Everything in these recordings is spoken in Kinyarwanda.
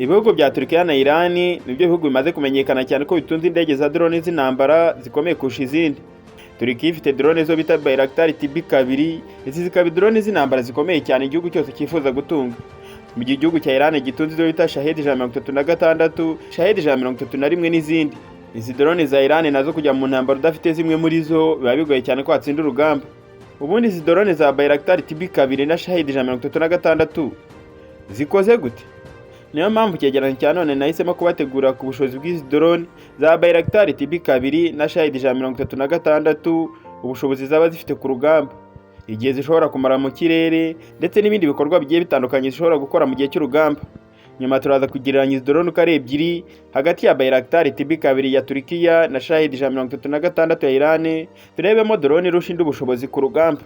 Ibihugu bya Turkiya na Iran nibyo bihugu bimaze kumenyekana cyane ko bitunze indege za drone z'intambara zikomeye kurusha izindi. Turkiya ifite drone zo bita Bayraktar TB2, izi zikaba drone z'intambara zikomeye cyane igihugu cyose cyifuza gutunga. Mu gihe igihugu cya Iran gitunze izo bita Shahed 136, Shahed 131 n'izindi. Izi drone za Iran nazo kujya mu ntambara udafite zimwe muri zo biba bigoye cyane ko watsinda urugamba. Ubundi izi drone za Bayraktar TB2 na Shahed 136 zikoze gute? Niyo mpamvu icyegeranyo cya none nahisemo kubategura ku bushobozi bw'izi drone za Bayraktar TB2 na Shahed 136, ubushobozi zaba zifite ku rugamba, igihe zishobora kumara mu kirere ndetse n'ibindi bikorwa bigiye bitandukanye zishobora gukora mu gihe cy'urugamba. Nyuma turaza kugereranya izi drone uko ari ebyiri hagati ya Bayraktar TB2 ya Turkiya na Shahed 136 ya Iran, turebemo drone irusha indi ubushobozi ku rugamba.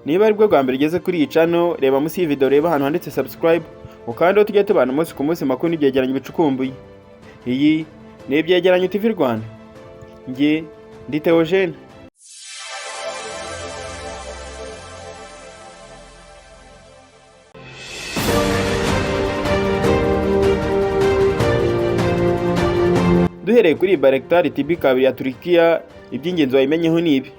Niba aribwo bwa mbere ugeze kuri iyi channel, reba munsi y'iyi video, reba ahantu handitse subscribe, ukandeho tujye tubana umunsi ku munsi makuru n'ibyegeranyo bicukumbuye. Iyi ni Ibyegeranyo TV Rwanda. Njye ndi Theogene. Duhereye kuri iyi Bayraktar TB2 ya Turkiya, iby'ingenzi wayimenyeho ni ibi.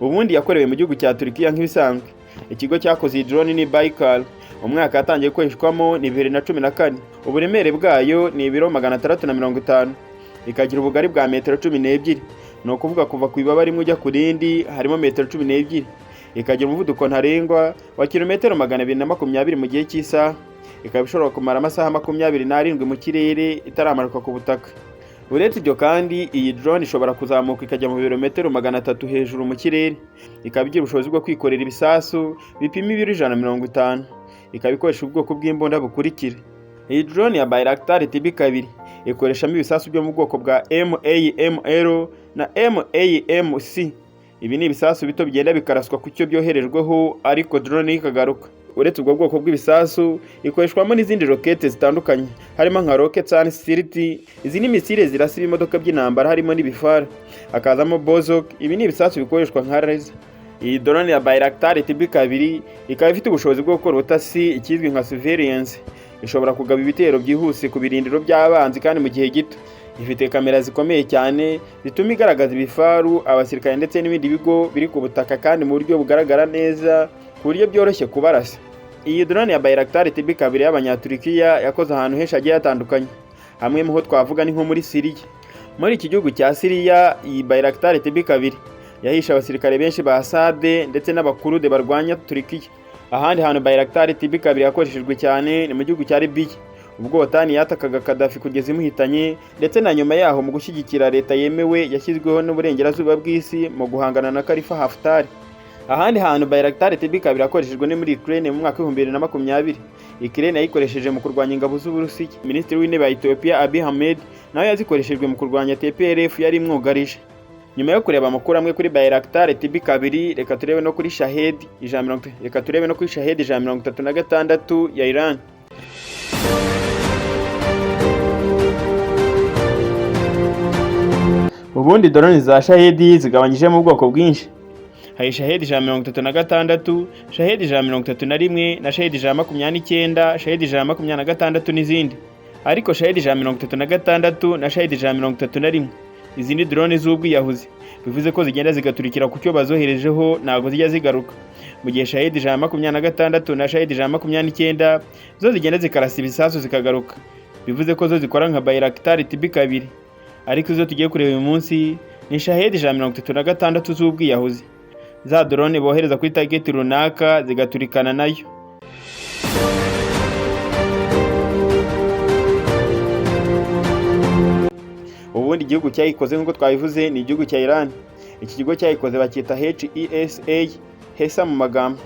Ubundi yakorewe mu gihugu cya Turkiya nk'ibisanzwe. Ikigo cyakoze iyi drone ni Baykar. Umwaka yatangiye gukoreshwamo ni 2014. Uburemere bwayo ni ibiro 650. Ikagira ubugari bwa metero 12. Ni ukuvuga kuva ku ibaba rimwe ujya ku rindi harimo metero 12. Ikagira umuvuduko ntarengwa wa kilometero 220 mu gihe cy'isaha. Ikaba ishobora kumara amasaha 27 mu kirere itaramanuka ku butaka. Uretse ibyo kandi, iyi drone ishobora kuzamuka ikajya mu birometero 300 hejuru mu kirere. Ikaba igira ubushobozi bwo kwikorera ibisasu bipima ibiro 150. Ikaba ikoresha ubwoko bw'imbunda bukurikira. Iyi drone ya Bayraktar TB2 ikoreshamo ibisasu byo mu bwoko bwa MAML na MAMC. Ibi ni ibisasu bito bigenda bikaraswa ku cyo byoherejweho ariko drone ikagaruka. Uretse ubwo bwoko bw'ibisasu, ikoreshwamo n'izindi rokete zitandukanye harimo nka Roketsan Sirt. Izi ni misile zirasa ibimodoka by'intambara harimo n'ibifara. Hakazamo Bozok, ibi ni ibisasu bikoreshwa nka laser. Iyi drone ya Bayraktar TB2 ikaba ifite ubushobozi bwo gukora ubutasi, ikizwi nka surveillance. Ishobora kugaba ibitero byihuse ku birindiro by'abanzi kandi mu gihe gito. Ifite kamera zikomeye cyane zituma igaragaza ibifaru, abasirikare ndetse n'ibindi bigo biri ku butaka kandi mu buryo bugaragara neza ku buryo byoroshye kubarasa. Iyi drone ya Bayraktar TB2 y'Abanyaturikiya yakoze ahantu henshi hagiye hatandukanye. Hamwe mu ho twavuga ni nko muri Siriya. Muri iki gihugu cya Siriya, iyi Bayraktar TB2 yahishe abasirikare benshi ba Assad ndetse n'Abakurude barwanya Turikiya. Ahandi hantu Bayraktar TB2 yakoreshejwe cyane ni mu gihugu cya Libya, ubwo OTAN yatakaga Gaddafi kugeza imuhitanye, ndetse na nyuma yaho mu gushyigikira leta yemewe yashyizweho n'uburengerazuba bw'isi mu guhangana na Khalifa Haftar. Ahandi hantu Bayraktar TB2 yakoreshejwe ni muri Ukraine mu mwaka wa 2020. Ukraine yayikoresheje mu kurwanya ingabo z'Uburusiya. Minisitiri w'Intebe wa Ethiopia Abiy Ahmed nawe yazikoresheje mu kurwanya TPLF yari imwugarije. Nyuma yo kureba amakuru amwe kuri Bayraktar TB2, reka turebe no kuri Shahed reka turebe no kuri Shahed 136 ya Iran. Ubundi drone za Shahed zigabanyijemo ubwoko bwinshi. Hari Shahed 136, Shahed 131 na Shahed 129, Shahed 126 n'izindi. Ariko Shahed 136 na Shahed 131 izi ni drone z'ubwiyahuzi, bivuze ko zigenda zigaturikira ku cyo bazoherejeho, ntabwo zijya zigaruka. Mu gihe Shahed 126 na Shahed 129 zo zigenda zikarasa ibisasu zikagaruka, bivuze ko zo zikora nka Bayraktar TB2. Ariko izo tugiye kureba uyu munsi ni Shahed 136 z'ubwiyahuzi, za drone bohereza kuri target runaka zigaturikana nayo. Ubundi igihugu cyayikoze nk'uko twabivuze ni igihugu cya Iran. Iki kigo cyayikoze bacyita HESA, HESA mu magambo.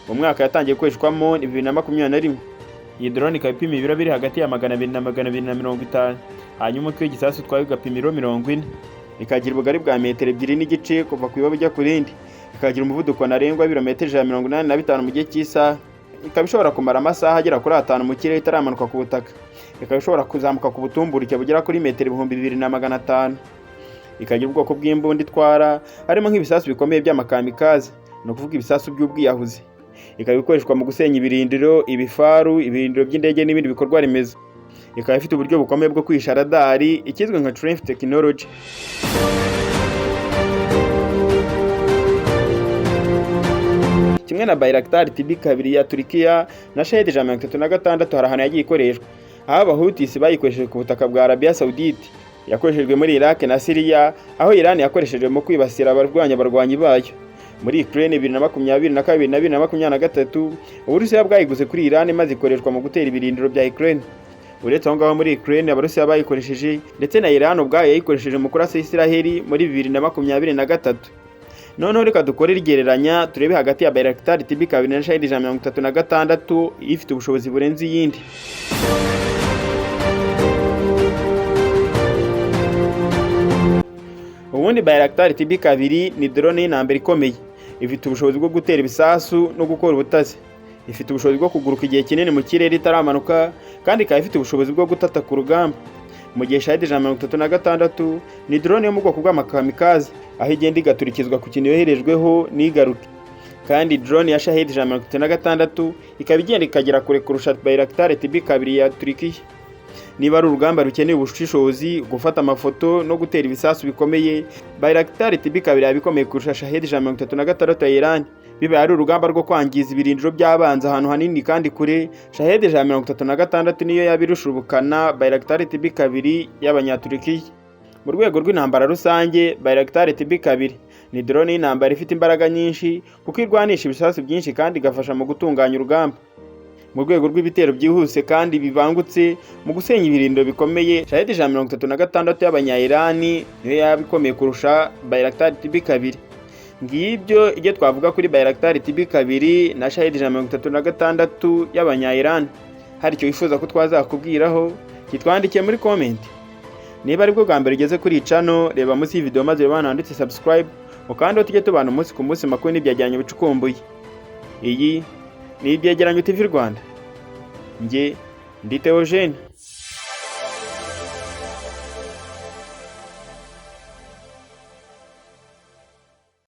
Mu mwaka yatangiye gukoreshwamo ni 2021. Iyi drone ikaba ipima ibiro biri hagati ya 200 na 250, hanyuma umutwe w'igisasu utwaye ugapima ibiro 40. Ikagira ubugari bwa metero 2.5 kuva ku ibaba ujya ku rindi. Ikagira umuvuduko ntarengwa w'ibirometero 185 mu gihe cy'isaha. Ikaba ishobora kumara amasaha agera kuri 5 mu kirere itaramanuka ku butaka. Ikaba ishobora kuzamuka ku butumburuke bugera kuri metero 2500. Ikagira ubwoko bw'imbunda itwara harimo nk'ibisasu bikomeye by'amakamikaze, ni ukuvuga ibisasu by'ubwiyahuzi. Ikaba ikoreshwa mu gusenya ibirindiro, ibifaru, ibirindiro by'indege n'ibindi bikorwa remezo. Ikaba ifite uburyo bukomeye bwo kwihisha radari, ikizwi nka Triumph Technology. Kimwe na Bayraktar TB2 ya Turkiya na Shahed 136, hari ahantu yagiye ikoreshwa, aho Abahutisi bayikoresheje ku butaka bwa Arabia Saudite. Yakoreshejwe muri Iraq na Syria, aho Iran yakoreshejwe mu kwibasira abarwanyi bayo. Muri Ukraine 2022 na 2023, Uburusiya bwayiguze kuri Iran maze ikoreshwa mu gutera ibirindiro bya Ukraine. Uretse aho ngaho muri Ukraine Abarusiya bayikoresheje, ndetse na Iran ubwayo yayikoresheje mu kurasa Isiraheli muri 2023. Noneho reka dukore igereranya, turebe hagati ya Bayraktar TB2 na Shahed 136 ifite ubushobozi burenze iyindi. Ubundi Bayraktar TB2 ni drone y'intambara ikomeye. Ifite ubushobozi bwo gutera ibisasu no gukora ubutasi. Ifite ubushobozi bwo kuguruka igihe kinini mu kirere itaramanuka, kandi ikaba ifite ubushobozi bwo gutata ku rugamba. Mu gihe Shahed 136 ni drone yo mu bwoko bw'amakamikaze, aho igenda igaturikizwa ku kintu yoherejweho n'igaruke. Kandi drone ya Shahed 136 ikaba igenda ikagera kure kurusha Bayraktar TB2 ya Turkiya. Niba ari urugamba rukeneye ubushishozi, gufata amafoto no gutera ibisasu bikomeye, Bayraktar TB2 yaba ikomeye kurusha Shahed 136 ya Iran. Bibaye ari urugamba rwo kwangiza ibirindiro by'abanzi ahantu hanini kandi kure, Shahed 136 niyo yaba irusha ubukana Bayraktar TB2 y'Abanyaturikiya. Mu rwego rw'intambara rusange, Bayraktar TB2 ni drone y'intambara ifite imbaraga nyinshi, kuko irwanisha ibisasu byinshi kandi igafasha mu gutunganya urugamba. Mu rwego rw'ibitero byihuse kandi bibangutse mu gusenya ibirindiro bikomeye, Shahed 136 y'Abanya-Iran niyo yaba ikomeye kurusha Bayraktar TB2. Ngibyo ibyo twavuga kuri Bayraktar TB2 na Shahed 136 y'Abanya-Iran. Hari icyo wifuza ko twazakubwiraho, kitwandikiye muri comment. Niba aribwo bwa mbere ugeze kuri channel, reba munsi y'ivideo maze urebe ahantu handitse subscribe, ukande tujye tubana umunsi ku munsi makuru n'ibyegeranyo bicukumbuye. Iyi ni Ibyegeranyo TV Rwanda. Njye ndi Theogene.